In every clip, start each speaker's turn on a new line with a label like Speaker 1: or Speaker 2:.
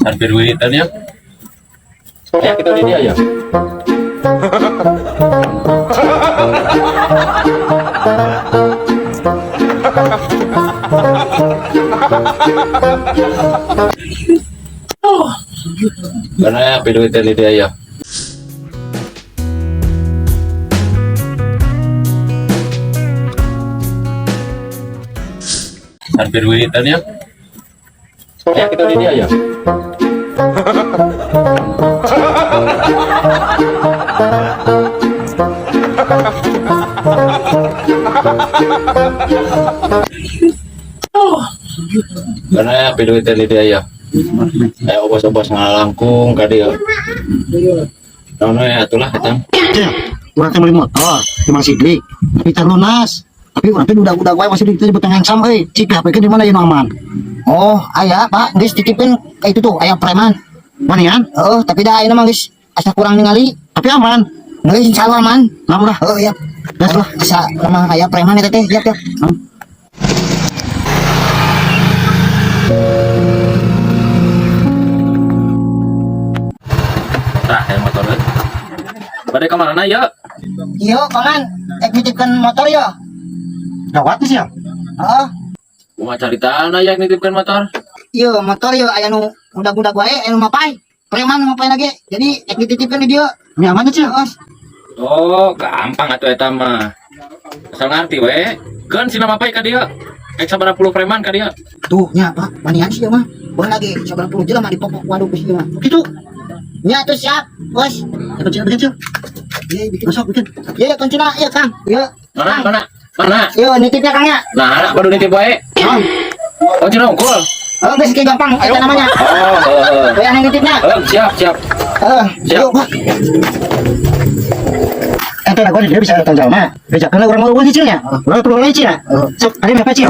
Speaker 1: Hampir wiritan ya. Ya kita di dia ya. Karena ya piduitan di dia ya. Hampir wiritan ya. Ya kita di dia ya. Karena ya piduitan di dia ya. Kayak obos-obos ngalangkung ka dieu. Naon we atulah eta.
Speaker 2: Cil, urang teh meuli motor di Mang Sidik, tapi can lunas. Tapi urang teh udah-udah wae masih teh beteng handsome euy. Cik HP di mana ieu nu aman?
Speaker 3: Oh, aya Pak, geus titipkeun ka itu tuh, aya preman.
Speaker 2: Manian?
Speaker 3: Heeh, tapi dah ayeuna mah geus asa kurang ningali.
Speaker 2: Tapi aman.
Speaker 3: Geus insyaallah aman.
Speaker 2: Nah, lah.
Speaker 3: Heeh, ya.
Speaker 2: Gas lah.
Speaker 3: Asa lemah aya preman eta teh, siap ya.
Speaker 1: Tah, aya motor euy. Bade ka mana ya?
Speaker 3: Iya, paman, ek nitipkeun motor ya.
Speaker 2: Gawat nih sih ya.
Speaker 3: Heeh.
Speaker 1: Kumaha caritana ya nitipkeun motor?
Speaker 3: Iya, motor ya aya nu udag-udag wae, aya nu mapay. Preman nu mapay lagi. Jadi ek dititipkeun di dieu.
Speaker 2: Ini aman Cil.
Speaker 3: Heeh.
Speaker 1: Oh, gampang atuh eta mah. Asal ngarti we. Keun sina mapai ka dieu. Ek sabaraha puluh preman ka dieu.
Speaker 3: Tuh, nya Pak, manian sih mah. Bukan lagi sabaraha puluh jelema dipokok waduh ku sieun mah.
Speaker 2: Gitu.
Speaker 3: Nya tuh siap, bos.
Speaker 2: Ya kunci bikin Cil.
Speaker 3: Iya, bikin.
Speaker 2: Masuk bikin.
Speaker 3: Iya, kuncina, iya Kang. Iya.
Speaker 1: Mana mana? Mana?
Speaker 3: Iya, nitipnya Kang ya.
Speaker 1: Nah, baru nitip wae.
Speaker 3: Naon?
Speaker 1: Oh, cina unggul.
Speaker 3: Oh, geus kieu gampang eta namanya.
Speaker 1: Oh, heeh.
Speaker 3: Kayak yang nitipnya.
Speaker 1: Eh, siap, siap.
Speaker 3: Heeh,
Speaker 1: Siap.
Speaker 3: yuk, Pak.
Speaker 2: Ente lah gua di dia bisa datang jauh mah. Bejakeun urang mau eueuh Cil nya. Urang perlu lain Cil ya. Sok, ada apa Cil?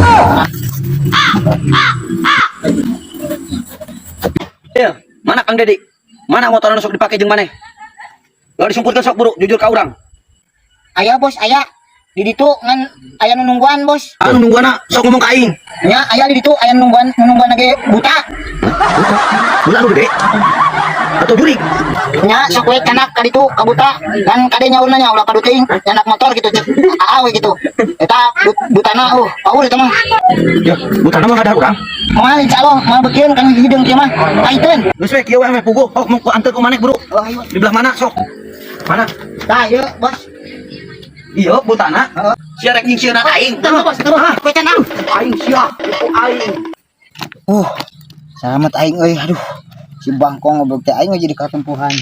Speaker 4: Ya, mana Kang Dedi? Mana motor anu sok dipake jeung maneh? Lalu disumputkeun sok buru, jujur ka urang.
Speaker 3: Aya bos, aya. Di ditu ngan aya nu nungguan, bos.
Speaker 4: Anu nungguana sok ngomong ka aing.
Speaker 3: Nya aya di ditu aya nu nungguan, nu nungguan lagi buta.
Speaker 4: Buta anu gede. Atau jurig.
Speaker 3: Nya sok we canak ka ditu ka buta. Kan kade nyaurna nya ulah padu teuing, canak motor gitu cek. Aa we gitu. Eta butana paur eta mah.
Speaker 4: Ya, butana mah ngadar urang.
Speaker 3: Moal insyaallah moal bekieun kan hideung kieu mah. Paiteun.
Speaker 4: Geus we kieu we meh puguh. Oh, mau ku anteur ku maneh buru.
Speaker 3: Oh, ayo.
Speaker 4: Di belah mana sok? Mana?
Speaker 3: Tah, ieu bos.
Speaker 4: Iya, butana. Sia rek nyingsieunan aing.
Speaker 3: Tah, bos, terus we canak.
Speaker 4: Aing sia, itu aing.
Speaker 3: Selamat aing euy, aduh. Si bangkong ngobrol teh aing jadi katempuhan.